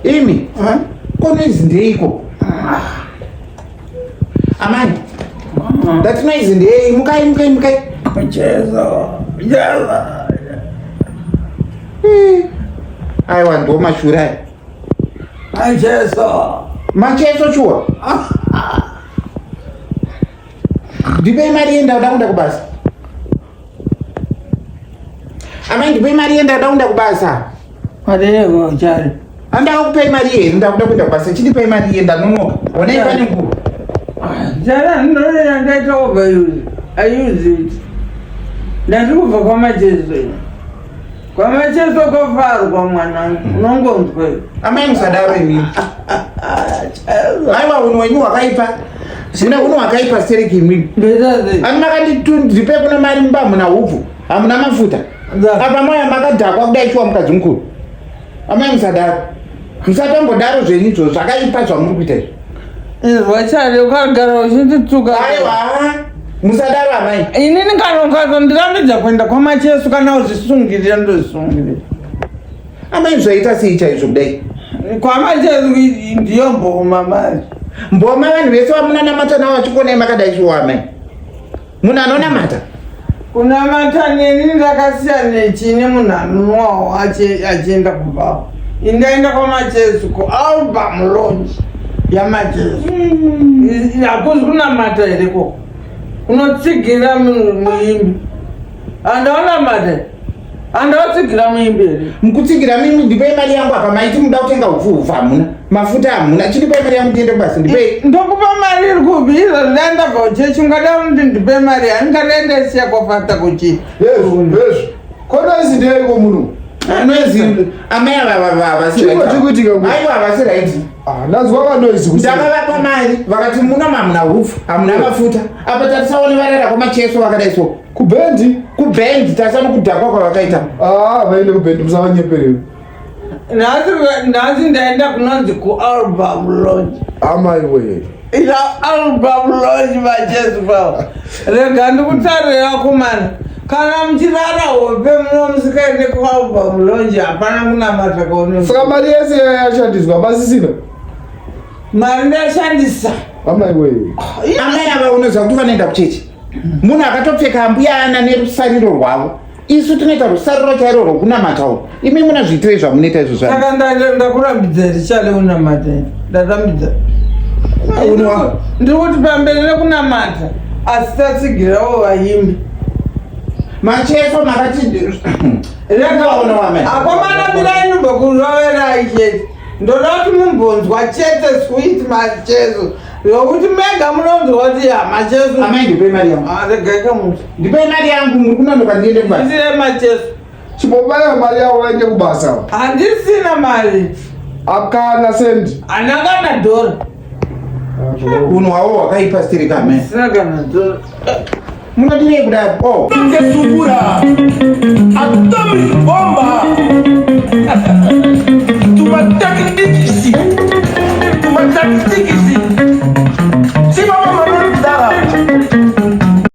Imi, ko noise ndeiko? Amai, ndati noise ndeyei? Mukai, mukai, mukai. Jesu, Jesu. Aiwa, ndo mashura aya. Macheso. Macheso shuwa. Ndipei mari yenda kuda kuenda kubasa. Amai ndipei mari yenda kuda kuenda kubasa. Mari yeko chari. Andaka kupei mari here ndakuda kuenda kubasa. Chindipei mari yenda nonoka. Onai pane nguva. Chari ndinoona ndaita overuse. I use it. Ndati kubva kwaMacheso ini. KwaMacheso kofarwa mwanangu. Unongonzwa. Amai musadaro imi. Aiwa unhu wenyu hwakaipa. Mune unhu hwakaipa stereki imimi. Ani makandipe kuno mari mumba hamuna hupfu, hamuna mafuta. Apa moya makadhakwa kudai shuwa mukadzi mukuru. Amai musadaro. Musatombodaro zvenyu izvo zvakaipa zvamuri kuita izvi. Inzwa chari ukagara uchindituka. Aiwa. Musadaro amai. Inini kana ukazondirambidza kuenda kwaMacheso kana uzvisungirira ndozvisungirira. Amai zvaita sei chaizvo kudai? KwaMacheso ndiyo mboma manje. Mboma vanhu vese vamunanamata navo vachikuonai makadai shuwa amai. Munhu anonamata. Kunamata neni ndakasiya nechini munhu anonwawo achienda kubhawa. Indaenda kwaMacheso kualbum launch yaMacheso. Hakuzi kunamata here ko? Unotsigira munhu muimbi. Andaonamata. Andaotsigira muimbi here? Mukutsigira mimi ndipei mari yangu apa maiti muda kutenga upfu upfu hamuna. Mafuta hamuna. Chindipei mari yangu ndiende kubasa ndipei. Ndokupa mari iri kupi izvo ndaenda kuchechi ungada kuti ndipe mari handingada ndaisiya kwafata kuchi. Hezvo, hezvo. Ko noise ndeyeiko muno? Noise amai ava havasi Chii chiri kuitika kuno? Aiwa havasi right. Ah, ndanzwa ka noise kusi. Ndakavapa mari vakati muno hamuna hupfu hamuna mafuta apa tatisaone varara kwamacheso vakadai so. Kubhendi? Kubhendi tarisana kudhakwa kwavakaita. Ah, vaende kubhendi musavanyeperewo. Nhasi nhasi ndaenda kunonzi kualbum launch. Amai wee. Ila album launch macheso pawo. Rega ndikutarira kumana. Kana muchirara hope muno musikaende kualbum launch hapana kunamata kwaune. Saka mari yese yashandiswa pasisina. Mari ndashandisa. Amai wee. Amai ava unoziva kuti vanoenda kuchechi. Munhu akatopfeka ambuya ana nerusariro rwavo. Isu tinoita rusariro chairo rwokunamata uku. Imi munozviitirei zvamunoita izvo zvanyu. Saka ndakurambidza here chale unamata? Ndarambidza. Ndiri kuti pamberi nekunamata asi tatsigirawo vaimbi. Macheso makati Akomana mirai ndimbokuroverai chete. Ndoda kuti mumbonzwa chete sweet macheso. Yokuti mega munonzwa kuti ya macheso. Amai ndipei mari yangu. Ah, regai kamuti. Ndipei mari yangu muri kunonoka ndiende kubasa. Ndire macheso. Chimbobaya mari yavo vaende kubasa. Handisina mari. Akana sendi. Handina kana dhora. Unhu hwavo hwakaipa siri kame. Handisina kana dhora. Munodirei kudaro? Oh. Sungura.